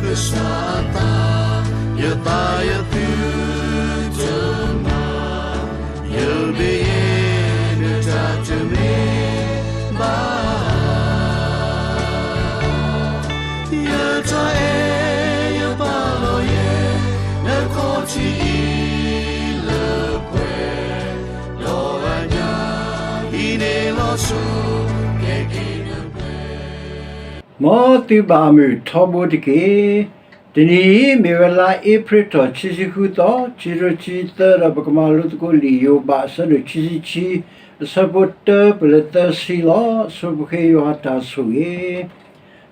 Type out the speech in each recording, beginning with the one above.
ကစၢ်အသး, ယသးယသုတမၤ, ယမ့ၢ်ယဲ နတၢ်တမ့ၢ်ဘၣ် ယတၢ်အဲၣ်ယပာ်လီၤယဲ နခီၣ်ထံးအံၤလၢပှဲၤ, ဒီးအညၣ်အံၤန့ၣ်လီၤဆီ ကဲက့ၤနပှဲၤ မ်သုဘၣ်မုာ်ထီဘိတက့ၢ်. တနံၤအံၤ မ့ၢ်ဝဲလါအ့ဖြ့ၣ်ထီၣ် ခံဆံဃုသီ, ခံကထိခံဆံသၢ ဒီးပကမၤလိသကိးလံာ်ယိၤဘး အဆၢဒိၣ်ခံဆံခံ, အဆၢဖိတၢပၢၢ်လၢသၢဆံလီၤ. အဆိပဃ့ယွၤအတၢ်ဆိၣ်ဂ့ၤ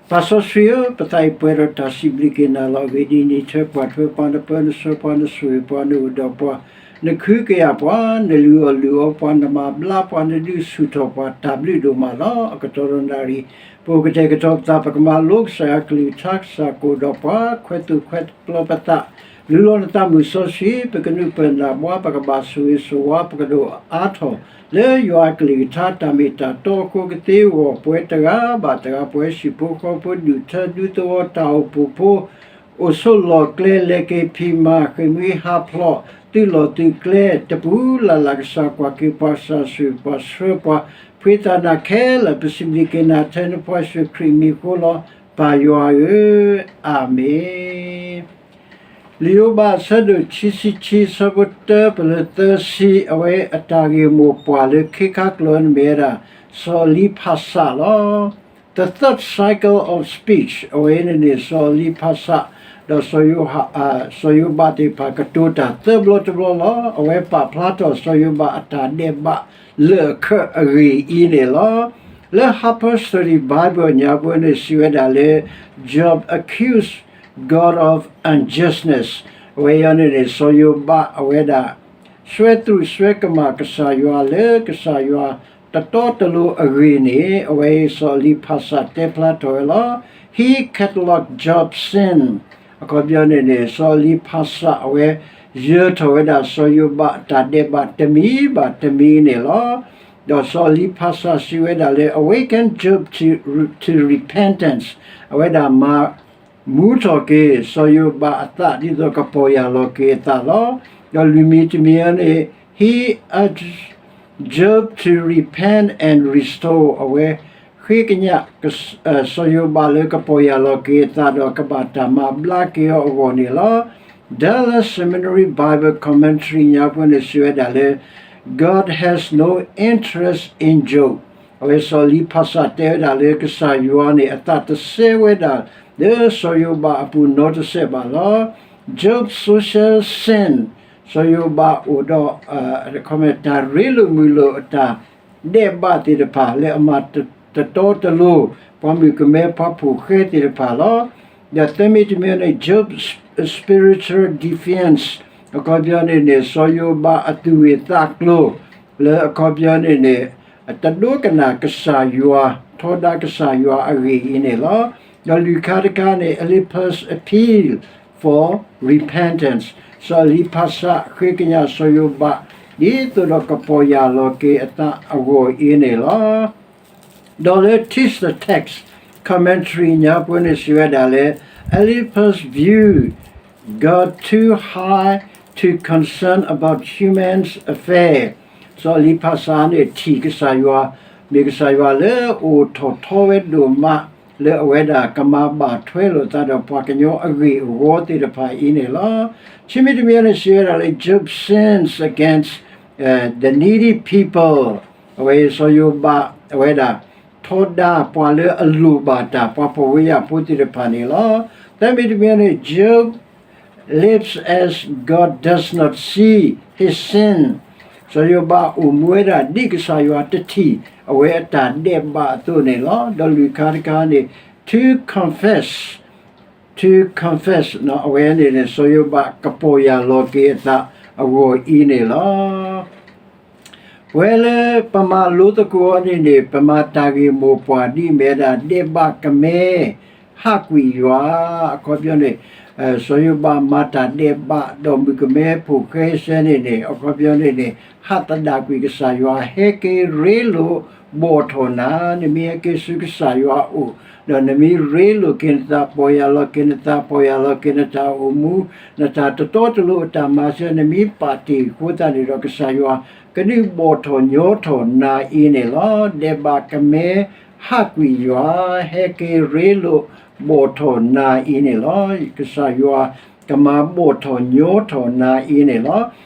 ပၢ်စီဆှံဧၢ, ပသးအံၤပှဲၤဒီးတၢ်စံးဘျုးက့ၤနၤလီၤ. အဂ့ၢ်ဒ်အံၤ, နထၢပှၤထွဲပှၤ, နပၢနဆှၢပှၤ, နဆိၣ်ဂ့ၤပှၤ, နအိၣ်ဒီးပှၤ, နခုကယာ်ပှၤ, နလုၢ်အီၣ်လုၢ်အီပှၤ, နမၤဘျါပှၤ, နဒုးဆူၣ်ထီၣ်ပှၤ, တၢ်ဘျုးဒိၣ်မးလီၤ. အကတီၢ်ဒီးနၣ်ရံၣ် ပအိၣ်ကတဲာ်ကတီၤပသး ပကမၤလိကစၢ်ယွၤကလုၢ်ကထါ, ကစၢ်ကအိၣ်ဒီးပှၤ, ခွဲးသူၣ်ခွဲးကျီပသး, လုၢ်လီၤနသးမုၢ်စီဆှံ, ပကနုာ်ပၢၢ်နၢ်ဘှါ, ပကဘၣ်ဆိၣ်ဂ့ၤဆိၣ်ဝါ, ပကဒိၣ်အါထီၣ် လၢယွၤအကလုၢ်ကထါ တၢ်မ့ၢ်တၢ်တီအဃိကသ့အဂီၢ်, ပဝဲတဂၤဘၣ်တဂၤ, ပဝဲဟံၣ်ဖိဃီဖိ, ဒူၣ်ထၢဒူသဝီ, တၢ်အိၣ်ဖှိၣ်ဖိ, အိၣ်ဆိးလီၢ်ကျဲ, လဲၤက့ၤဖံးမၤ, ဃ့ၢ်မှံဟးဖျိး, သုးလီၢ်သုးကျဲ, တပူၤလၢ်လၢ် ကစၢ်ကွၢ်က့ၤပှၤ, ကစၢ်ဆိၣ်ဂ့ၤပှၤဆှၢပှၤ, ဖှံသးနၤခဲလၢာ်, ပစံးဘျုးက့ၤနၤ ထဲနဖိယ့ၣ်ၡူးခရံာ်အမံၤအဃိလီၤ. ပၢ်ယွၤဧၢ, အၤမ့ၣ်. လံာ်ယိၤဘး အဆၢဒိၣ်ခံဆံခံ, အဆၢဖိတၢပၢၢ်လၢသၢဆံ, အဝဲအတၢ်ဂ့ၢ်မိၢ်ပှၢ်လၢခ့ခါကျိာ်န့ၣ်မ့ၢ်ဝဲဒၣ် စီၤအလံဖးစးလီၤ. The third cycle of speech, အဝဲန့ၣ်န့ၣ် စီၤအလံဖးစး ဒီးစီၤယိၤဟၣ်, စီၤယိၤဘးသ့ၣ်တဖၣ် ကတိၤတၢ်သၢဘျီတဘျီလီၤ. အဝဲပာ်ဖျါထီၣ်စီၤယိၤဘးအတၢ်ဒဲးဘးလၢာ်အခၢးအဂ့ၢ်အံၤန့ၣ်လီၤ. လၢ Harper's Study Bible ညါပူၤန့ၣ် စံးဝဲဒၣ်လၢ Job accused God of unjustness, အဝဲအံၤန့ၣ်န့ၣ် စီၤယိၤဘးအဝဲဒၣ် စွဲသူၣ်စွဲကမၣ်ကစၢ်ယွၤလၢ ကစၢ်ယွၤတတီတလိၤအဂ့ၢ်န့ၣ် အဝဲအံၤစီၤအလံဖးစးတဲဖျါထီၣ်ဝဲလီၤ. He cataloged Job's sin, အခီပညီန့ၣ်န့ၣ် စီၤအလံဖးစးအဝဲ ယၢၤထီၣ်ဝဲဒၣ်စီၤယိၤဘးအတၢ်ဒဲးဘးတမံၤဘၣ်တမံၤန့ၣ်လီၤ. ဒီးစီၤအလံဖးစးစံးဝဲဒၣ်လၢ awaken Job to, to repentance, အဝဲဒၣ်မၤမူထီၣ်က့ၤ စီၤယိၤဘးအသး ဒ်သိးကပီၢ်ယၢ်လီၤက့ၤအသးလီၤ. ဒီးလွံၢ်မံၤတမံၤန့ၣ် he urged Job to repent and restore, အဝဲဃ့ကညး စီၤယိၤဘးလၢကပီၢ်ယၢ်လီၤက့ၤအသး ဒီးကဘၣ်တၢ်မၤဘျါက့ၤအီၤအဂီၢ်န့ၣ်လီၤ. Dallas Seminary Bible Commentary ညါပူၤန့ၣ် စံးဝဲဒၣ်လၢ God has no interest in Job, အဝဲစီၤအလံဖးစးတဲဝဲဒၣ်လၢ ကစၢ်ယွၤန့ၣ် အသးတစဲဝဲဒၣ် လၢစီၤယိၤဘးအပူၤနီတစဲးဘၣ်လီၤ. Job's social sin, စီၤယိၤဘးအိၣ်ဒီး တၢ်ရ့လိာ်မုာ်လိာ်အတၢ်ဒဲးဘးသ့ၣ်တဖၣ် လၢအမၤတတီတလိၤ ပှၤမုၣ်ကမဲပှၤဖိၣ်ဃဲသ့ၣ်တဖၣ်လီၤ. ဒီးသၢမံၤတမံၤန့ၣ် Job's spiritual defiance, အခီပညီန့ၣ်န့ၣ် စီၤယိၤဘးအသူၣ်ဂ့ၢ်သးကျိၤ လၢအခီပညီန့ၣ်န့ၣ် တဒိကနၣ်ကစၢ်ယွၤ, ထီဒါကစၢ်ယွၤအဂ့ၢ်အံၤန့ၣ်လီၤ. ဒီးလွံၢ်ခါတခါန့ၣ် Eliphaz's appeal for repentance, စီၤအလံဖးစးဃ့ကညးစီၤယိၤဘး ဒ်သိးဒီးကပီၢ်ယၢ်လီၤက့ၤအသးအဂီၢ်အံၤန့ၣ်လီၤ. ဒီးလၢ Teach the Text Commentary ညါပူၤန့ၣ် စံးဝဲဒၣ်လၢ Eliphaz viewed God too high to concern about humans' affair, စီၤအလံဖးစးန့ၣ် ထံၣ်ကစၢ်ယွၤ မ့ၢ်ကစၢ်ယွၤလၢအိၣ်ထီၣ်ထီဝဲဒိၣ်မး လၢအဝဲဒၣ်ကမၤဘၣ်ထွဲလိာ်သးဒီးပှၤကညီအဂ့ၢ်အဝီသ့ၣ်တဖၣ်အံၤန့ၣ်လီၤ. ဆံမံၤတမံၤန့ၣ် စံးဝဲဒၣ်လၢ Job sins against, uh, the needy people, အဝဲစီၤယိၤဘး အဝဲဒၣ် ထီဒါပှၤလၢအလိၣ်ဘၣ်တၢ် ပှၤဖှီၣ်ဖိယာ်ဖိသ့ၣ်တဖၣ်န့ၣ်လီၤ. သၢမံၤတမံၤန့ၣ် Job lives as God does not see his sin, စီၤယိၤဘးအိၣ်မူဝဲဒၣ်ဒ်ကစၢ်ယွၤတထံၣ် အဝဲအတၢ်ဒဲးဘးအသိးန့ၣ်လီၤ. ဒီးလွံၢ်ခါတခါန့ၣ် to confess, to confess အဝဲန့ၣ်န့ၣ် စီၤယိၤဘးကပီၢ်ယၢ်လီၤက့ၤအသးအဂီၢ်အံၤန့ၣ်လီၤ. ပဝဲလၢပမၤလိသကိးအီၤန့ၣ်န့ၣ် ပမၤတၢ်ဂ့ၢ်မိၢ်ပှၢ်ဒ်အမ့ၢ်ဝဲဒၣ် ဒဲးဘးကမဲ ဟးကွံာ်ယွၤ အခီပညီန့ၣ် စီၤယိၤဘးမၤတၢ်ဒဲးဘး ဒီးမုၣ်ကမဲဖိၣ်ဃဲစဲန့ၣ်န့ၣ် အခီပညီန့ၣ်န့ၣ် ဟးသဒၣ်ကွံာ်ကစၢ်ယွၤ ဟဲက့ၤရ့လိာ်ဘီၣ်ထီၣ်နၤ နမ့ၢ်ဟဲက့ၤဆူကစၢ်ယွၤအအိၣ် ဒီးနမ့ၢ်ရ့လိာ်က့ၤနသး ပီၢ်ယၢ်လီၤက့ၤနသး ပီၢ်ယၢ်လီၤက့ၤနတၢ်အိၣ်မူ နတၢ်တတီတလိၤအတၢ်မၤစၢၤ နမ့ၢ်ပာ်တ့ၢ်အဃိသတးန့ၣ်ဒီး ကစၢ်ယွၤ ကဒုးဘီၣ်ထီၣ်ညီထီၣ်နၤအံၤန့ၣ်လီၤ. ဒဲးဘးကမဲဟးကွံာ်ယွၤ ဟဲက့ၤရ့လိာ်ဘီၣ်ထီၣ်နၤအံၤန့ၣ်လီၤ. ကစၢ်ယွၤ ကမၤဘီၣ်ထီၣ်ညီထီၣ်နၤအံၤန့ၣ်လီၤ.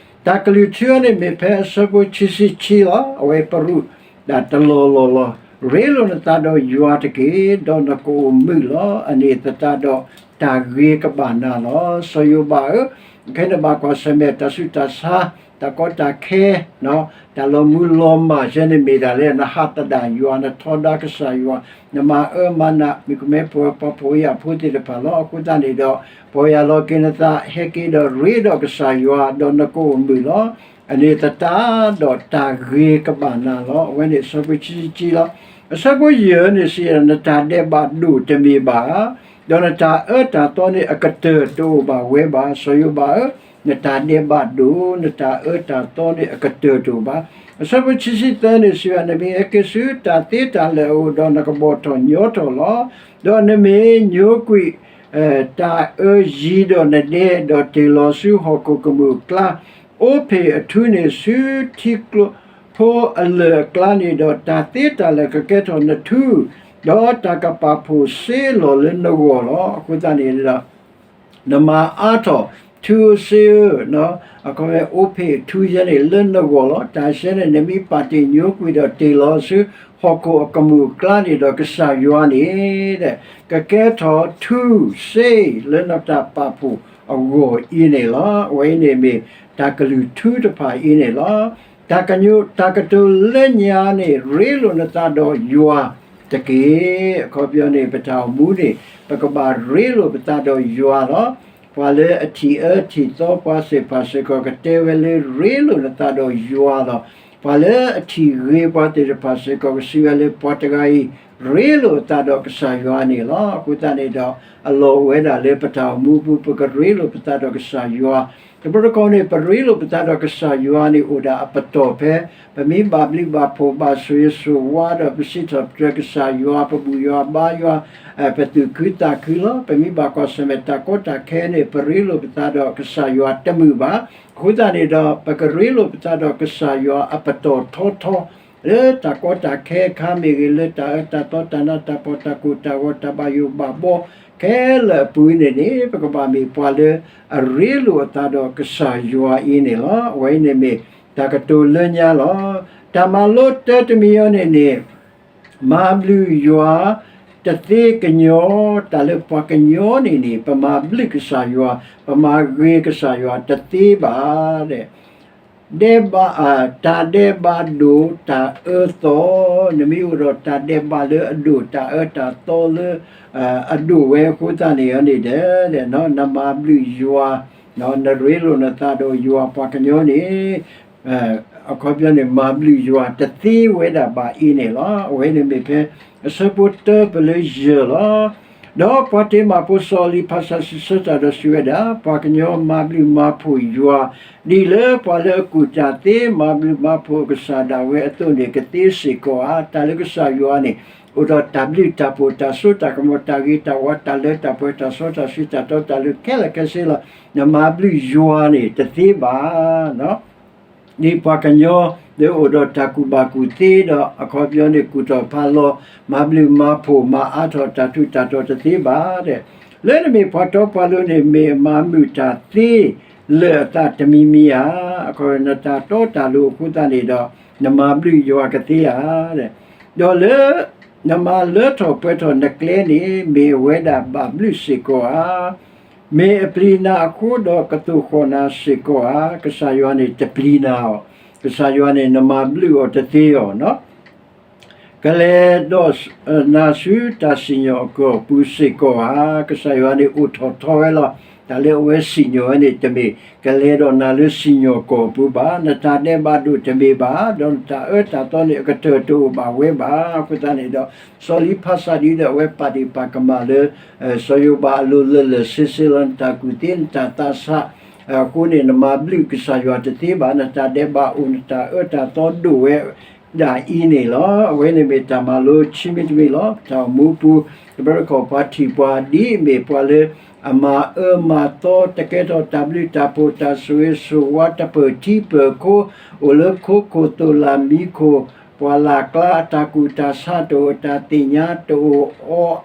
တၢ်ကလုၢ်ထူန့ၣ်မ့ၢ်ဖဲအဆၢဖိခံဆံခံလီၤ. အဝဲပရူးဒၣ်တလီၢ်လီၢ်လီၤ. ရ့လိာ်နသးဒီးယွၤတက့ၢ်, ဒီးနကအိၣ်မုာ်လီၤ. အန့ၣ်သတးဒီးတၢ်ဂ့ၤကဘၣ်နၤလီၤ. စီၤယိၤဘးဧၢ, ခဲနဘၣ်ကွၢ်ဆၢၣ်မဲာ်တၢ်ဆူးတၢ်ဆါ, တၢ်ကီတၢ်ခဲ, တၢ်လီၤမူလီၤမၢ်ယဲန့ၣ်မ့ၢ်ဒၣ်လဲာ် နဟးသဒၣ်ယွၤ, နထီဒါကစၢ်ယွၤ, နမၤအၢမၤနး မုၣ်ကမဲဖိ ပှၤဖှီၣ်ဖိယာ်ဖိသ့ၣ်တဖၣ်လီၤ. အဃိသတးန့ၣ်ဒီး ပီၢ်ယၢ်လီၤက့ၤနသး ဟဲက့ၤဒီးရ့ဒီးကစၢ်ယွၤ ဒီးနကအိၣ်မုာ်လီၤ. အန့ၣ်သတးဒီးတၢ်ဂ့ၤကဘၣ်နၤလီၤ. အဝဲန့ၣ်အဆၢဖိခံဆံခံလီၤ. အဆၢဖိယဲၢ်န့ၣ်စံး နတၢ်ဒဲးဘးဒိၣ်တမ့ၢ်ဘၣ်ဧါ, ဒီးနတၢ်အၢတၢ်သီန့ၣ်အကတၢၢ်တအိၣ်ဘၣ်ဝဲဘၣ်. စီၤယိၤဘးဧၢ, နတၢ်ဒဲးဘးဒိၣ် နတၢ်အၢတၢ်သီန့ၣ်အကတၢၢ်တအိၣ်ဘၣ်. အဆၢဖိခံဆံသၢန့ၣ်စံး နမ့ၢ်ဟဲက့ၤဆူတၢ်သ့တၢ်လၢာ်အအိၣ်ဒီး နကဘီၣ်ထီၣ်ညီထီၣ်လီၤ. ဒီးနမ့ၢ်ညိကွံာ် တၢ်အၢယံၤဒီးနဒဲ ဒီးတ့ၢ်လီၤဆူဟီၣ်ခိၣ်ကမူၣ်အကျါ, အိဖ့ၣ်အထူန့ၣ်ဆူထံကျိဖိအလၢၢ်အကျါန့ၣ်ဒီး တၢ်သ့တၢ်လၢာ်ကကဲထီၣ်နထူ, ဒီးတၢ်ကပာ်ဖှိၣ်စ့လီၤလၢနဂီၢ်လီၤ. အဃိသတးန့ၣ်ဒီး နမၤအါထီၣ်ထူဧၢစ့ဧၢ, အခီပညီအိဖ့ၣ်အထူယဲန့ၣ်လၢနဂီၢ်လီၤ. တၢ်ဆဲန့ၣ် နမ့ၢ်ပာ်တ့ၢ်ညိကွံာ်ဒီးတ့ၢ်လီၤဆူဟီၣ်ခိၣ်အကမူၣ်အကျါန့ၣ်ဒီး ကစၢ်ယွၤန့ၣ် ကကဲထီၣ်ထူစ့လၢနတၢ်ပာ်ဖှိၣ်အဂီၢ်အံၤန့ၣ်လီၤ. အဝဲအံၤန့ၣ်မ့ၢ်တၢ်ကလုၢ်ထူတဖၣ်အံၤန့ၣ်လီၤ. တၢ်ကညိ တၢ်ကတိၤလၢညါန့ၣ် ရ့လိာ်နသးဒီးယွၤတက့ၢ်. အခီပညီန့ၣ် ပတၢ်အိၣ်မူန့ၣ် ပကဘၣ်ရ့လိာ်ပသးဒီးယွၤလီၤ. ပှၤလၢအထံၣ်အၢထံၣ်သီပှၤသ့ၣ်တဖၣ်စ့ၢ်ကီး ကတဲဝဲလၢရ့လိာ်နသးဒီးယွၤလီၤ. ပှၤလၢအထံၣ်ဂ့ၤပှၤသ့ၣ်တဖၣ်စ့ၢ်ကီး ကစံးဝဲလၢပှၤတဂၤအံၤ ရ့လိာ်အသးဒီးကစၢ်ယွၤန့ၣ်လီၤ. အဃိသတးန့ၣ်ဒီး အလီၢ်အိၣ်ဝဲဒၣ်လၢပတၢ်အိၣ်မူပူၤ ပကရ့လိာ်ပသးဒီးကစၢ်ယွၤ တဘျီတခီၣ်န့ၣ် ပရ့လိာ်ပသးဒီးကစၢ်ယွၤန့ၣ် အိၣ်ဒၣ်အပတီၢ်ဖဲ ပမ့ၢ်ဘၣ်ဘျုးဘၣ်ဖှိၣ်ဘၣ်ဆိၣ်ဂ့ၤဆိၣ်ဝါဒီး ပစံးထီၣ်ပတြၢၤကစၢ်ယွၤ ပဘူၣ်ယွၤဘါယွၤ ပသူၣ်ခုသးခုလီၤ. ပမ့ၢ်ဘၣ်ကွၢ်ဆၢၣ်မဲာ်တၢ်ကီတၢ်ခဲန့ၣ် ပရ့လိာ်ပသးဒီးကစၢ်ယွၤတမုာ်ဘၣ်. အဃိသတးန့ၣ်ဒီး ပကရ့လိာ်ပသးဒီးကစၢ်ယွၤအပတီၢ်ထီထီ လၢတၢ်ကီတၢ်ခဲအခါမ့ၢ်ဂ့ၤ, လၢတၢ်အၢတၢ်သီတၢ်နးတၢ်ဖှီၣ်တၢ်ကိၢ်တၢ်ဂီၤတၢ်ဘၣ်ယိၣ်ဘၣ်ဘီခဲလၢာ်အပူၤန့ၣ်န့ၣ် ပကဘၣ်မ့ၢ်ပှၤလၢအရ့လိာ်အသးဒီးကစၢ်ယွၤအံၤန့ၣ်လီၤ. အဝဲအံၤန့ၣ်မ့ၢ်တၢ်ကတိၤလၢညါလီၤ. တၢ်မၤလိတၢတမံၤအံၤန့ၣ်န့ၣ် မၤဘျုးယွၤတသ့ကညီ, တၢ်လၢပှၤကညီန့ၣ်န့ၣ် ပမၤဘျုးကစၢ်ယွၤ ပမၤဂ့ၤကစၢ်ယွၤတသ့ဘၣ် ဒဲးဘး, တၢ်ဒဲးဘးဒိၣ်တၢ်အၢသီ, နမ့ၢ်အိၣ်ဒီးတၢ်ဒဲးဘးလၢအဒိၣ် တၢ်အၢတၢ်သီလၢအဒိၣ်ဝဲအဃိသတးန့ၣ်န့ၣ်ဒီး နမၤဘျုးယွၤ, နရ့လိာ်နသးဒီးယွၤ ပှၤကညီန့ၣ် အခီပညီန့ၣ် မၤဘျုးယွၤတသ့ဝဲဒၣ်ဘၣ်အံၤန့ၣ်လီၤ. အဝဲန့ၣ်မ့ၢ်ဖဲ အဆၢဖိတၢပလၢယဲၢ်လီၤ. ဒီးပှၤတ့မၢ်ဖိစီၤအလံၤဖးစးစံးဆၢတၢ်ဒီးစံးဝဲဒၣ်, ပှၤကညီမၤဘျုးမၤဖှိၣ်ယွၤ, ဒ်လၢပှၤလၢအကူၣ်တၢ်သ့ မၤဘျုးမၤဖှိၣ်ကစၢ်ဒၣ်ဝဲအသိးန့ၣ် ကသ့စ့ၢ်ကီးဧါ. တၢ်လၢကစၢ်ယွၤန့ၣ် အိၣ်ဒီးတၢ်ဘျုးတၢ်ဖှိၣ် တၢ်စိတၢ်ကမီၤ တၢ်ဂ့ၤတၢ်ဝါ တၢ်လၢတၢ်ပှဲၤ တၢ်စီတၢ်ဆှံ တၢ်တီတၢ်လိၤခဲလၢာ်ခဲဆ့လီၤ. နမၤဘျုးယွၤန့ၣ်တသ့ဘၣ် ဒ်ပှၤကညီလၢအိၣ်ဒီးတၢ်ကူၣ်ဘၣ်ကူၣ်သ့ဒီး အခီပညီန့ၣ် ကူၣ်ထီၣ်ဖးလီၤ မၤဘျုးမၤဖှိၣ် မၤအါထီၣ်တၢ်ထူးတၢ်တီၤတသ့ဘၣ်. လၢနမ့ၢ်ပှၤတီပှၤလိၤန့ၣ် မ့ၢ်မၤမုာ်တၢ်သ့လၢာ်အသးတမံၤမံၤဧါ. အခီပညီ နတၢ်တီတၢ်လိၤအဃိသတးန့ၣ်ဒီး နမၤဘျုးယွၤကသ့ဧါ. ဒီးလၢနမၤလၢထီၣ်ပှဲၤထီၣ်နကျဲန့ၣ် မ့ၢ်အဝဲဒၣ်ဘၣ်ဘျုးစ့ၢ်ကီးဧါ. မ့ၢ်အပျံၤနၤအဃိဒီးကသိၣ်ဃီၣ်နၤစ့ၢ်ကီးဧါ. ကစၢ်ယွၤန့ၣ်တပျံၤနၤအီၤ, ကစၢ်ယွၤန့ၣ်နမၤဘျုးအီၤတသ့အီၤ, ကလဲၤဒီးနၤဆူတၢ်စံၣ်ညီၣ်အကီၢ်ပူၤစ့ၢ်ကီးဧါ. ကစၢ်ယွၤန့ၣ်အိၣ်ထီၣ်ထီဝဲလီၤ. တၢ်လၢအဝဲစံၣ်ညီၣ်ဝဲန့ၣ် တမ့ၢ်ကလဲၤဒီးနၤလၢစံၣ်ညီၣ်ကီၢ်ပူၤဘၣ်. နတၢ်ဒဲးဘးဒိၣ်တမ့ၢ်ဘၣ်, ဒီးနတၢ်အၢတၢ်သီန့ၣ် အကတၢၢ်တအိၣ်ဘၣ်ဝဲဘၣ်. အဃိသတးန့ၣ်ဒီး စီၤလံဖးစးဒ်ဒီးအဝဲပာ်ဒ့ၣ်ပာ်ကမၣ်လၢ စီၤယိၤဘးအလိၤလၢာ်လၢာ်ဆ့ဆ့လီၤ. နတၢ်ကူၣ်သ့ နတၢ်သးဆးအဃိန့ၣ် နမၤဘျုးကစၢ်ယွၤတသ့ဘၣ်. နတၢ်ဒဲးဘးအိၣ် နတၢ်အၢတၢ်သီဒိၣ်ဝဲ ဒ်အံၤန့ၣ်လီၤ. အဝဲန့ၣ်မ့ၢ်တၢ်မၤလိခံမံၤတမံၤလီၤ. တၢ်အိၣ်မူပူၤ တဘျီတခီၣ်ပှၤထံၣ်ပှၤဒ်အမ့ၢ်ပှၤလၢအမၤအၢမၤသီ တကဲထီၣ်တၢ်ဘျုးတၢ်ဖှိၣ်တၢ်ဆိၣ်ဂ့ၤဆိၣ်ဝါ တၢ်ပၢၢ်ထံပၢၢ်ခိ အိၣ်လၢခိခိၣ်သိၣ်လၢ်မံခိၣ် ပှၢ်လၢ်ကျါ အတၢ်ကူၣ်တၢ်ဆးတအိၣ် တၢ်သ့ၣ်ညါတအိၣ်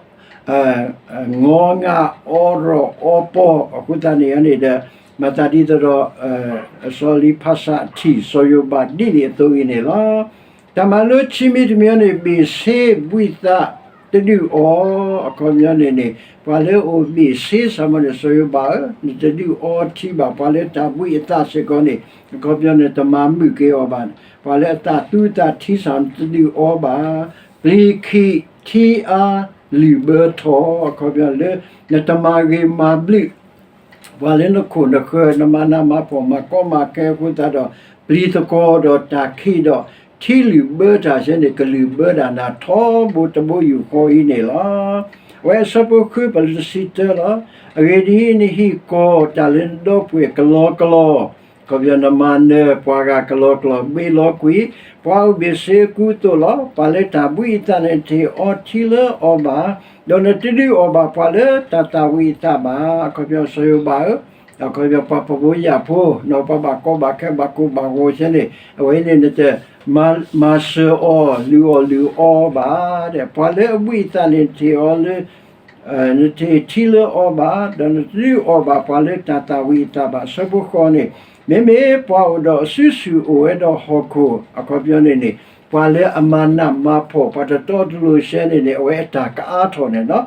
အီၤ ငီငၢ်အီရီၣ်အီပီၢ် အဃိသတးန့ၣ်န့ၣ်ဒီး မၤသးဒ်သိးဒီး စီၤလံဖးစးထံၣ်စီၤယိၤဘးဒ်န့ၣ်အသိးအံၤန့ၣ်လီၤ. တၢ်မၤလိခံမံၤတမံၤန့ၣ် ဘ့ၣ်ဆ့ဘှံးသးတဒုးအီၤ အခီပညီန့ၣ်န့ၣ် ပှၤလၢအအိၣ်ဘ့ၣ်ဆ့ စးမီန့ၣ် စီၤယိၤဘးဧၢ, နတဒုးအီထံဘၣ်, ပှၤလၢတၢ်ဘှံးအသးစ့ၢ်ကီးန့ၣ် အခီပညီန့ၣ် တမၤမုာ်က့ၤအီၤဘၣ်, ပှၤလၢအသးသူအသးထံစ့ၢ် နတဒုးအီဘၣ်. ပျံၤခံးထံအါ လုၣ်ဘၢထီၣ် အခီပညီလၢ နတမၤဂ့ၤမၤဘျုး ပှၤလၢနခိၣ်နဃၢၤ နမၤနးမၤဖှီၣ် မၤကီမၤခဲအဃိသတးဒီး ပျံၤသကိးဒီးတၢ်ခံးဒီး ထံလုၢ်ဘၢတၢ်ဆဲန့ၣ် ကလုၢ်ဘၢဒၣ်နၤထီဘိတဘိယူၢ်ဃီအံၤန့ၣ်လီၤ. အဝဲအဆၢဖိဃု ပှၤလၢတဆံတၢလီၤ. အဂ့ၢ်ဒ်အံၤ, နဟံၣ်ကီၤတၢ်လၢနဒီပုၢ်ဝဲၢ်ကလီကလီ အခီပညီ နမၤနၢၤပှၤဂၤကလီကလီ ဘ့ၣ်လီၤကွံာ် ပှၤအိၣ်ဘ့ၣ်ဆ့အကူအသိးလီၤ. ပှၤလၢတၢ်ဘှံးအသးန့ၣ် နတဟ့ၣ်အီထံလၢအီၤဘၣ်, ဒီးနတဒုးအီၣ်ဘၣ်ပှၤလၢတၢ်သၣ်ဝံၤအသးဘၣ်. အခီပညီ စီၤယိၤဘးဧၢ, အခီပညီ ပှၤပဘိယၣ်ဖိ နီၢ်ပှၤဘၣ်ကီဘၣ်ခဲဘၣ်ကိၢ်ဘၣ်ဂီၤဆဲန့ၣ် အဝဲန့ၣ်နတ မၤစၢၤအီၤ လုၢ်အီၣ်လုၢ်အီဘၣ်. ပှၤလၢအဘှံးအသးန့ၣ် နတဟ့ၣ်အီၤလၢ နတဟ့ၣ်ထံလၢအီၤဘၣ်, ဒီးနတဒုးအီၣ်ဘၣ်ပှၤလၢတၢ်သၣ်ဝံၤအသးဘၣ်. အဆၢဖိဃိးန့ၣ် မ့မ့ၢ်ပှၤအိၣ်ဒီးအစုဆူၣ်အိၣ်ဝဲဒီးဟီၣ်ခိၣ် အခီပညီန့ၣ်န့ၣ် ပှၤလၢအမၤနးမၤဖှီၣ် ပှၤတတီတလိၤဆဲန့ၣ်န့ၣ် အဝဲအတၢ်ကအါထီၣ်န့ၣ်လီၤ.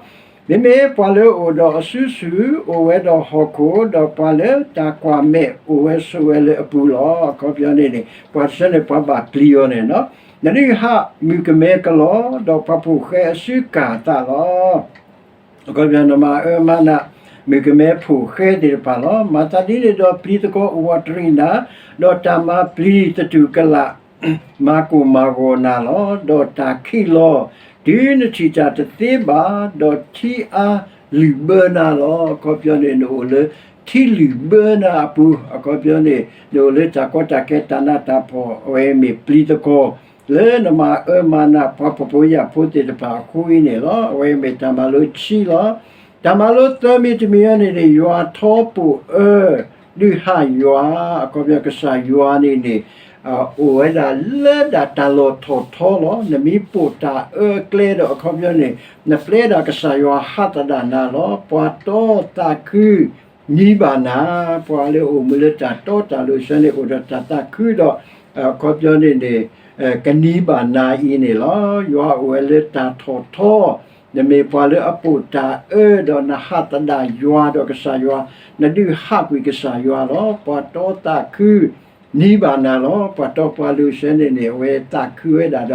မ့မ့ၢ်ပှၤလၢအအိၣ်ဒီးအစုဆူၣ်အိၣ်ဝဲဒီးဟီၣ်ခိၣ် ဒီးပှၤလၢတၢ်ကွၢ်မဲာ်အိၣ်ဝဲဆိးဝဲလၢအပူၤလီၤ. အခီပညီန့ၣ်န့ၣ် ပှၤတဆၢန့ၣ် ပှၤဘၣ်ပျံၤအီၤန့ၣ်လီၤ. နဒုးဟးမုၣ်ကမဲကလီ ဒီးပှၤဖိၣ်ဃဲအစုကၢ်အသးလီၤ. အခီပညီ နမၤအၢမၤနး မုၣ်ကမဲဖိၣ်ဃဲသ့ၣ်တဖၣ်လီၤ. မၤသးဒ်န့ၣ်ဒီး ပျံၤသကိးအိၣ်ဝးတရံးနၤ, ဒီးတၢ်မၤပျံၤသတူၢ်ကလာ် မၤကိၢ်မၤဂီၤနၤလီၤ. ဒီးတၢ်ခံးလီၤ တုၤနထံၣ်တၢ်တသ့ဘၣ်, ဒီးထံအါလုၢ်ဘၢနၤလီၤ. အခီပညီန့ၣ် နအိၣ်လၢထံလုၢ်ဘၢနၤအပူၤ, အခီပညီန့ၣ် နအိၣ်လၢတၢ်ကီတၢ်ခဲတၢ်နးတၢ်ဖှီၣ် အဝဲမ့ၢ်ပျံၤသကိး လၢနမၤအၢမၤနးပှၤပဘိယၣ်ဖိသ့ၣ်တဖၣ်အဃိအံၤန့ၣ်လီၤ. အဝဲမ့ၢ်တၢ်မၤလိခံလီၤ. တၢ်မၤလိသၢမံၤတမံၤအံၤန့ၣ်န့ၣ် ယွၤထီပိာ်အၢ ဒုးဟးယွၤ အခီပညီ ကစၢ်ယွၤန့ၣ်န့ၣ် အိၣ်ဝဲဒၣ်လၢဒၣ်တၢ်လီၢ်ထီၣ်ထီလီၤ. နမ့ၢ်ပိာ်တၢ်အၢအကျဲဒီး အခီပညီန့ၣ် နပျဲဒၣ်ကစၢ်ယွၤဟးသဒၣ်နၤလီၤ. ပှၤတီသးခု နံၤဘၣ်နၤ, ပှၤလၢအိၣ်မူလၢတၢ်တီတၢ်လိၤဆၢန့ၣ် အိၣ်ဒီးတၢ်သးခုဒီး အခီပညီန့ၣ်န့ၣ် ကနံၤဘၣ်နၤအံၤန့ၣ်လီၤ. ယွၤအိၣ်ဝဲလၢတၢ်ထီၣ်ထီ, နမ့ၢ်ပှၤလၢအပိာ်တၢ်အၢဒီးနဟးသဒၣ်ယွၤဒီးကစၢ်ယွၤ, နဒုးဟးကွံာ်ကစၢ်ယွၤလီၤ. ပှၤတီသးခု နံၤဘၣ်နၤလီၤ. ပှၤတီပှၤလိၤဆၢန့ၣ်န့ၣ် အဝဲသးခုဝဲဒၣ်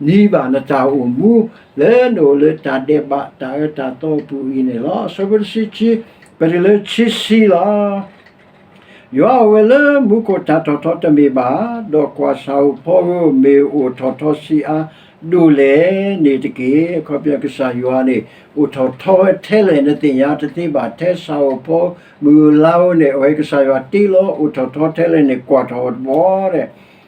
ဒီး နံၤဘၣ်နတၢ်အိၣ်မူ လၢနအိၣ်လၢတၢ်ဒဲးဘး တၢ်အၢတၢ်သီအပူၤအံၤန့ၣ်လီၤ. အဆၢဖိတဆံခံ ပတုၤလၢခံဆံလီၤ. ယွၤအိၣ်ဝဲလၢမူခိၣ်တၢ်ထီၣ်ထီတမ့ၢ်ဘၣ်ဧါ, ဒီးကွၢ်ဆၣ်ဧိၤဖီဧိၤ မ့ၢ်အိၣ်ထီၣ်ထီဆံးအါဒိၣ်လဲၣ်န့ၣ်တက့ၢ်. အခီပညီ ကစၢ်ယွၤန့ၣ် အိၣ်ထီၣ်ထီဝဲထဲလဲၣ် နသ့ၣ်ညါတသ့ဘၣ်. ထဲဆၣ်ဧိၤဖီ မုၢ်ဧိၤလါဧိၤန့ၣ် အဝဲကစၢ်ယွၤတ့လီၤ အိၣ်ထီၣ်ထီထဲလဲၣ်န့ၣ် ကွၢ်ထီၣ်အီၤ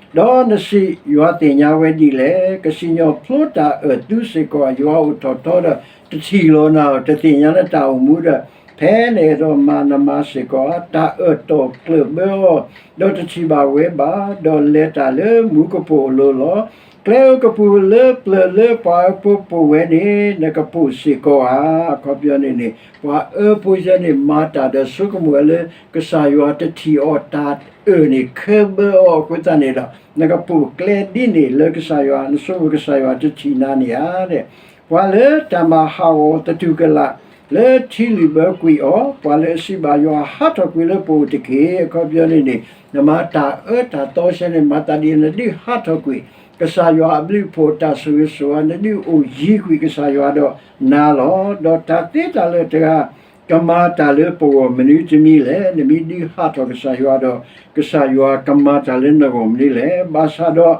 တဘျီဒီး ဒီးနစံး ယွၤသ့ၣ်ညါဝဲဒ်လဲၣ်. ကစံၣ်ညီၣ်ဖျိတၢ်အၢၣ်သုစ့ၢ်ကီးဧါ. ယွၤအိၣ်ထီၣ်ထီဒီး တထံၣ်လီၤနၤဧၢ, တသ့ၣ်ညါလၢတၢ်အိၣ်မူဒီး ဖဲနအဲၣ်ဒိးမၤနမၤစ့ၢ်ကီးဧါ. တၢ်အၢၣ်တီၢ်ကျၢၢ်ဘၢအီၤ ဒီးတထံၣ်ဘၣ်ဝဲဘၣ်, ဒီးလဲၤတၢ်လၢမူကပိာ်အလိၤလီၤ. ကျဲဧိၤကပူၤလၢပျၢၤလၢပှၤအၢဖိပိာ်ဝဲန့ၣ် နကပိာ်စ့ၢ်ကီးဧါ. အခီပညီန့ၣ်န့ၣ် ပှၤအၢဖိယဲန့ၣ် မၤတၢ်ဒီးဆိကမိၣ်ဝဲလၢ ကစၢ်ယွၤတထံၣ်အီၤ တၢ်အၢၣ်န့ၣ် ခဲဘၢအီၤအဃိသတးန့ၣ်ဒီး နကပိာ်ကျဲဒ်န့ၣ်လၢကစၢ်ယွၤ နဆိကမိၣ်ကစၢ်ယွၤတထံၣ်နၤန့ၣ်ဧါ. ပှၤလၢတၢ်မၤဟးဂီၤသတူၢ်ကလာ် လၢထံလုၢ်ဘၢကွံာ်အီၤ, ပှၤလၢအစံးဘၣ်ယွၤ ဟးထီၣ်ကွံာ်လၢပအိၣ်တက့ၢ်. အခီပညီန့ၣ်န့ၣ် နမၤတၢ်အၢတၢ်သီဆဲန့ၣ် မၤသးဒ်နဒုးဟးထီၣ်ကွံာ် ကစၢ်ယွၤအဘျုးအဖှိၣ် တၢ်ဆိၣ်ဂ့ၤဆိၣ်ဝါ နဒုးအိၣ်ယံၤကွံာ်ကစၢ်ယွၤဒီးနၤလီၤ. ဒီးတၢ်သ့တၢ်လၢာ်တဂၤ ကမၤတၢ်လၢပဂီၢ်မနုၤတမံၤလဲၣ်. နမ့ၢ်ဒုးဟးထီၣ်ကစၢ်ယွၤဒီး ကစၢ်ယွၤကမၤတၢ်လၢနဂီၢ်မနုၤလဲၣ်. ဘၣ်ဆၣ်ဒီး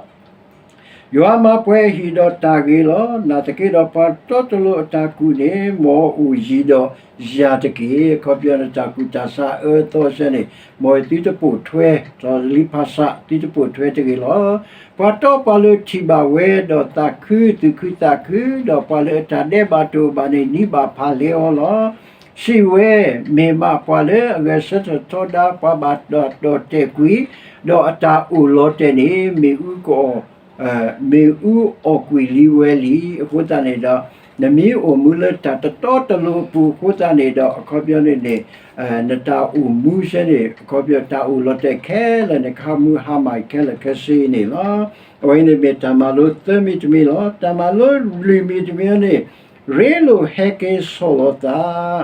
ယွၤမၤပှဲၤဟံၣ်ဒီးတၢ်ဂ့ၤလီၤ. နာ်သက့ဒီးပှၤတီတလိၤအတၢ်ကူၣ်န့ၣ် မ်အအိၣ်ယံၤဒီးယၤတက့ၢ်. အခီပညီန့ၣ် တၢ်ကူၣ်တၢ်ဆးအၢသီစဲန့ၣ် မ်သုတပိာ်ထွဲ, ဒီးလံာ်ဖၣ်ဆၣ်သုတပိာ်ထွဲတဂ့ၤလီၤ. ပှၤတီပှၤလိၤထံၣ်ဘၣ်ဝဲဒီးသးခု, သူၣ်ခုသးခု, ဒီးပှၤလၢအတၢ်ဒဲးဘးတအိၣ်ဘၣ်န့ၣ် နံၣ်ဘၣ်ဖးလဲအီၤလီၤ. စံးဝဲ, မ့ၢ်မးပှၤလၢအဂဲၤဆၢထၢၣ်ထီဒါ ပှၤဘၣ်တၢ်ဒီၣ်တဲာ်ကွံာ်, ဒီးအတၢ်အိၣ်လီၤတဲာ်န့ၣ် မ့ၣ်အူကအီၣ် မ့ၣ်အူအီၣ်ကွံာ်လံဝဲလံ. အဃိသတးန့ၣ်ဒီး နမ့ၢ်အိၣ်မူလၢတၢ်တတီတလိၤအပူၤအဃိသတးန့ၣ်ဒီး အခီပညီန့ၣ်န့ၣ် နတၢ်အိၣ်မူစဲန့ၣ် အခီပညီတၢ်အိၣ်လီၤတဲာ်ခဲလၢာ်န့ၣ် ကဟးမူဟါမၢ်ခဲလၢာ်ခဲဆ့န့ၣ်လီၤ. အဝဲန့ၣ်မ့ၢ်တၢ်မၤလိသၢမံၤတမံၤလီၤ. တၢ်မၤလိလွံၢ်မံၤတမံၤန့ၣ် ရ့လိာ်ဟဲက့ၤဆီၣ်လီၤသး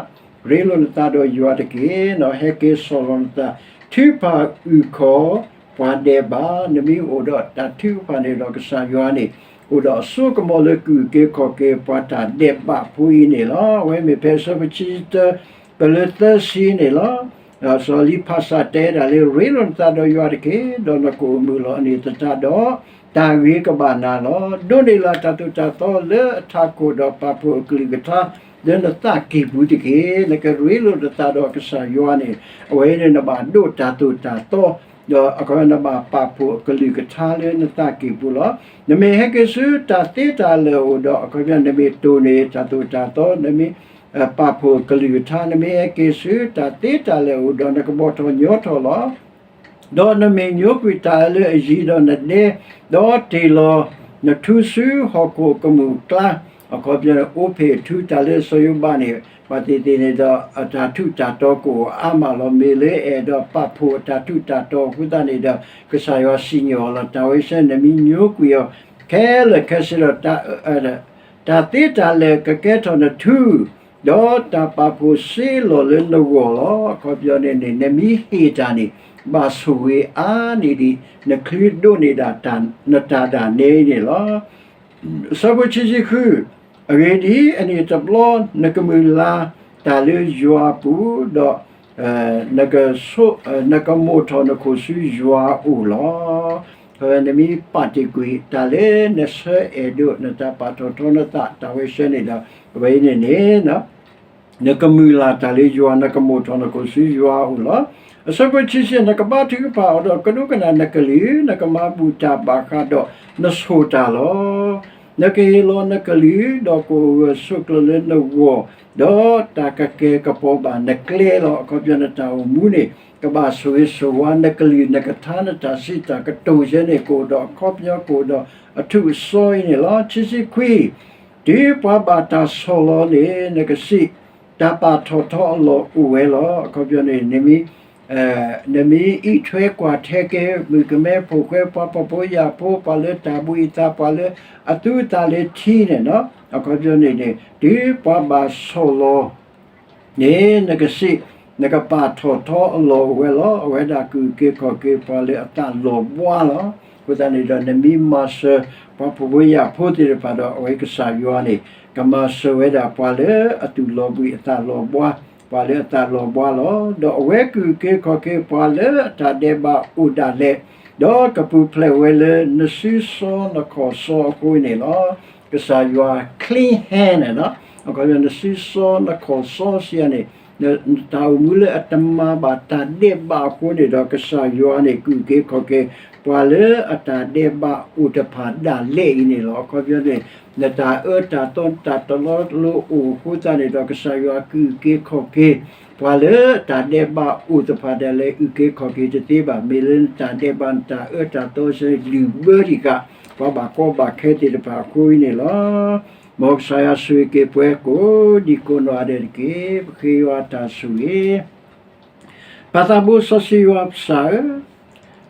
ရ့လိာ်နသးဒီးယွၤတက့ၢ်. ဟဲက့ၤဆီၣ်လီၤနသး, ထုကဖၣ်အုၣ်ခီၣ်ပှၤဒဲးဘး, နမ့ၢ်အိၣ်ဒီးတၢ်ထုကဖၣ်န့ၣ်ဒီး ကစၢ်ယွၤန့ၣ် အိၣ်ဒီးအစိကမီၤလၢကအုၣ်က့ၤခီၣ်က့ၤပှၤတၢ်ဒဲးဘးဖိအံၤန့ၣ်လီၤ. အဝဲမ့ၢ်ဖဲအဆၢဖိဆံတၢ ပလၢသၢဆံန့ၣ်လီၤ. စီၤလံာ်ဖၣ်ဆၣ်တဲဒၣ်လၢ ရ့လိာ်နသးဒီးယွၤတက့ၢ်, ဒီးနကအိၣ်မုာ်လီၤအန့ၣ်သတးဒီး တၢ်ဂ့ၤကဘၣ်နၤလီၤ. ဒိးန့ၢ်လၢ်တၢ်သိၣ်တၢ်သီလၢအထးခိၣ်ဒီးပာ်ဖှိၣ်အကလုၢ်ကထါ လၢနသးကံၢ်ပူၤတက့ၢ်. နကရ့လိာ်နသးဒီးကစၢ်ယွၤန့ၣ် အဝဲန့ၣ်နဘၣ်ဒိးတၢ်သိၣ်တၢ်သီ ဒီးအခီပညီနဘၣ်ပာ်ဖှိၣ်အကလုၢ်ကထါလၢနသးကံၢ်ပူၤလီၤ. နမ့ၢ်ဟဲက့ၤဆူတၢ်သ့တၢ်လၢာ်အအိၣ်ဒီး အခီပညီနမ့ၢ်တိၢ်န့ၢ်တၢ်သိၣ်တၢ်သီ နမ့ၢ် ပာ်ဖှိၣ်အကလုၢ်ကထါ နမ့ၢ်ဟဲက့ၤဆူတၢ်သ့တၢ်လၢာ်အအိၣ်ဒီး နကဘီၣ်ထီၣ်ညီထီၣ်လီၤ. ဒီးနမ့ၢ်ညိကွံာ်တၢ်အၢလၢအယံၤဒီးနဒဲ, ဒီးတ့ၢ်လီၤနထူဆူဟီၣ်ခိၣ်ကမူၣ်အကျါ, အခီပညီန့ၣ် အိၣ်ဖ့ၣ်ထူတၢ်လၢစီၤယိၤဘးန့ၣ် ဘၣ်သ့ၣ်သ့ၣ်န့ၣ်ဒီး အတၢ်ထူးတၢ်တီၤကအိၣ်အါမးလီၤ. မ့ၢ်လၢအဲၣ်ဒိးပာ်ဖှိၣ်အတၢ်ထူးတၢ်တီၤအဃိသတးန့ၣ်ဒီး ကစၢ်ယွၤစံၣ်ညီၣ်အီၤလီၤ. တၢ်ဝဲဆၢ နမ့ၢ်ညိကွံာ်အီၤ ခဲလၢာ်ခဲဆ့ဒီး တၢ်သ့တၢ်လၢာ်ကကဲထီၣ်နထူ, ဒီးတၢ်ပာ်ဖှိၣ်စ့လီၤလၢနဂီၢ်လီၤ. အခီပညီန့ၣ်န့ၣ် နမ့ၢ်ဟ့ၣ်တၢ်န့ၣ် ဘၣ်ဆိၣ်ဂ့ၤအါန့ၢ်ဒံး နချုးဒိးန့ၢ်ဒၣ်နတၢ်ဒၣ်နဲအံၤန့ၣ်လီၤ. အဆၢဖိခံဆံဃု, အဂ့ၢ်ဒ်အံၤ, အနံၣ်တဘျီ နကမုၢ်လၢ်တၢ်လၢယွၤအပူၤ, ဒီး နကမိၣ်ထီၣ်နခိၣ်ဆူယွၤအအိၣ်လီၤ. နမ့ၢ်ပာ်တ့ၢ်ကွံာ်တၢ်လၢနဆၢအဲၣ်ဒိး နတၢ်ပာ်ထီၣ်ထီနသး တၢ်ဝဲဆၢန့ၣ်ဒီး အဝဲအံၤန့ၣ်န့ၣ် နကမုၢ်လၢ်တၢ်လၢယွၤ နကမိၣ်ထီၣ်နခိၣ်ဆူယွၤအအိၣ်လီၤ. အဆၢဖိခံဆံ, နကဘါထုကဖၣ်အီၤဒီးကဒိကနၣ်နကလုၢ်, နကမၤဘူၣ်တၢ်ဘၣ်ဃးဒီးနဆိၣ်တၢ်လီၤ. နကဟ့ၣ်လီၤနကလုၢ်, ဒီးကအိၣ်ဂၢၢ်ဆိးကျၢၤလၢနဂီၢ်, ဒီးတၢ်ကကဲၤကပီၤဘၣ်နကျဲလီၤ. အခီပညီနတၢ်အိၣ်မူန့ၣ် ကဘၣ်ဆိၣ်ဂ့ၤဆိၣ်ဝါ နကလုၢ်နကထါ နတၢ်စံးတၢ်ကတိၤစဲန့ၣ် ကအိၣ်ဒီးအခီပညီ ကအိၣ်ဒီးအထူးအစီအံၤန့ၣ်လီၤ. ခံဆံခွံ, တုၤပှၤဘၣ်တၢ်ဆီၣ်လီၤန့ၣ် နကစံး, တၢ်ပာ်ထီၣ်ထီအလီၢ်အိၣ်ဝဲလီၤ. အခီပညီန့ၣ် နမ့ၢ် နမ့ၢ်အံးထွဲကွၢ်ထွဲက့ၤ မုၣ်ကမဲဖိၣ်ဃဲ ပှၤဖှီၣ်ဖိယာ်ဖိ ပှၤလၢတၢ်ဘှံးအသး ပှၤလၢအသူအသးလၢထံန့ၣ်, အခီပညီန့ၣ်န့ၣ် တုၤပှၤဘၣ်ဆီၣ်လီၤ န့ၣ် နကစံး, နကပာ်ထီၣ်ထီအလီၢ်အိၣ်ဝဲလီၤ. အဝဲဒၣ်ကအုၣ်က့ၤခီၣ်က့ၤပှၤလၢအသးလီၤဘှါလီၤ. အဃိသတးန့ၣ်ဒီး နမ့ၢ်မၤစၢၤပှၤဖှီၣ်ဖိယာ်ဖိသ့ၣ်တဖၣ်ဒီး အဝဲကစၢ်ယွၤန့ၣ် ကမၤစၢၤဝဲဒၣ်ပှၤလၢအသူၣ်လီၤဘှံးအသးလီၤဘှါ, ပှၤလၢအသးလီၤဘှါလီၤ. ဒီးအဝဲကအုၣ်က့ၤခီၣ်က့ၤပှၤလၢအတၢ်ဒဲးဘးအိၣ်ဒၣ်လဲာ်, ဒီးကပူၤဖျဲးဝဲလၢနစုစီနခီၣ်စီအဃိန့ၣ်လီၤ. ကစၢ်ယွၤ clean hand န့ၣ်လီၤ. အခီပညီနစုစီနခီၣ်စီစံးယၤန့ၣ် နတၢ်အိၣ်မူလၢအတမၤဘၣ်တၢ်ဒဲးဘးအဃိန့ၣ်ဒီး ကစၢ်ယွၤန့ၣ် ကအုၣ်က့ၤခီၣ်က့ၤ ပှၤလၢအတၢ်ဒဲးဘးအိၣ်တဖၣ်ဒၣ်လဲာ်အံၤန့ၣ်လီၤ. အခီပညီန့ၣ် နတၢ်အၢတၢ်သီ နတၢ်တလီတလိၤအိၣ်အဃိသတးန့ၣ်ဒီး ကစၢ်ယွၤကအုၣ်က့ၤခီၣ်က့ၤ ပှၤလၢအတၢ်ဒဲးဘးအိၣ်တဖၣ်ဒၣ်လဲာ် အုၣ်က့ၤခီၣ်က့ၤတသ့ဘၣ်. မ့ၢ်လၢနတၢ်ဒဲးဘး နတၢ်အၢတၢ်သီစ့ လုၢ်ဘၢတံၢ်ဃာ် ပှၤဘၣ်ကီဘၣ်ခဲသ့ၣ်တဖၣ်အဃိအံၤန့ၣ်လီၤ. မ်ကစၢ်ယွၤဆိၣ်ဂ့ၤက့ၤပှၤကိးဒံကိးနီၢ်ဂၤဒဲးတက့ၢ်. ပဃ့ယွၤတၢ်ဆိၣ်ဂ့ၤ ပၢ်သးဘိစီဆှံယွၤပစၢ်ဧၢ,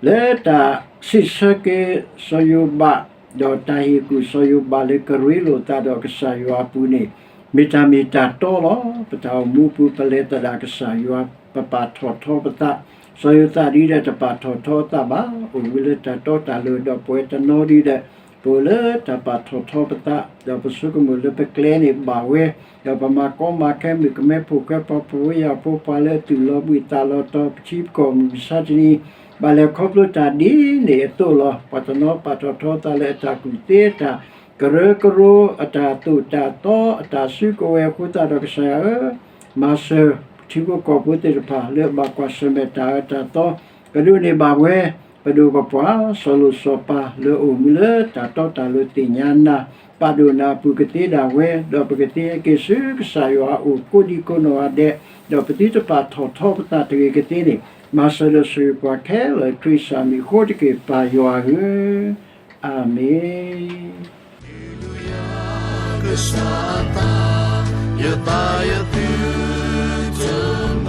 လၢတၢ်စံးဆၢက့ၤစီၤယိၤဘး ဒီးတၢ်ဟ့ၣ်ကူၣ်စီၤယိၤဘးလၢကရ့လိာ်သးဒီးကစၢ်ယွၤအပူၤန့ၣ် မ့ၢ်တၢ်မ့ၢ်တၢ်တီလီၤ. ပတၢ်အိၣ်မူအပူၤ ပလဲၤသဒၣ်ကစၢ်ယွၤ, ပပာ်ထီၣ်ထီပသး, စီၤယိၤသးဒ်ဒီးတပာ်ထီၣ်ထီအသးဘၣ်, အိၣ်မူလၢတၢ်တီတၢ်လိၤဒီးပဝဲတနီၤဒ်ဒီး ပအိၣ်လၢတၢ်ပာ်ထီၣ်ထီပသး, ဒီးပဆိကမိၣ်လၢပကျဲန့ၣ်ဘၣ်ဝဲ, ဒီးပမၤကီမၤခဲမုၣ်ကမဲဖိဃဲပှၤဖှီၣ်ဖိယာ်ဖိ ပှၤလၢအသူၣ်လီၤဘှံးသးလီၤတီၤ ပထံပကီၢ်မုၢ်မဆါတနံၤ, ဘၣ်လဲၤခီဖျိတၢ်ဒ်န့ၣ်အသိးလီၤ. ပှၤတနီၤပာ်ထီၣ်ထီသးလၢအတၢ်ကူၣ်သ့ အတၢ်ကရၢကရိ အတၢ်သိၣ်တၢ်သီ အတၢ်စုကဝဲၤအဃိသတးဒီး ကစၢ်ယွၤဧၢ, မၤစၢၤထံဖိကီၢ်ဖိသ့ၣ်တဖၣ် လၢအဘၣ်ကွၢ်ဆၢၣ်မဲာ်တၢ်အၢတၢ်သီ ကဒိးန့ၢ်ဘၣ်ဝဲ, ပဒိၣ်ပပှၢ် စီၤလိၣ်စီၤပၤလၢအအိၣ်မူလၢတၢ်တီတၢ်လိၤသ့ၣ်ညါနၤ, ပာ်ဒိၣ်နၤအပူၤကသ့ဒၣ်ဝဲ, ဒီးပကသ့ဟဲက့ၤဆူကစၢ်ယွၤအအိၣ်ကိးဒံကိးနီၢ်ဂၤဒဲး, ဒီးပသုတပာ်ထီၣ်ထီပသးတဂ့ၤကသ့န့ၣ်, မၤစၢၤဒီးဆိၣ်ဂ့ၤပှၤခဲလၢာ် ခရံာ်စၢ်မံၤအဃိတက့ၢ် ပၢ်ယွၤဧၢ, အၤမ့ၣ်. ကစၢ်အသး, ယသးယသုတမ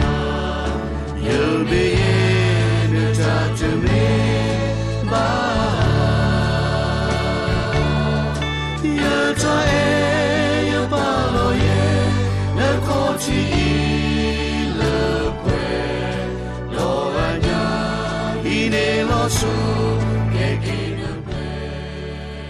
ၤ, ယဘ့ၣ်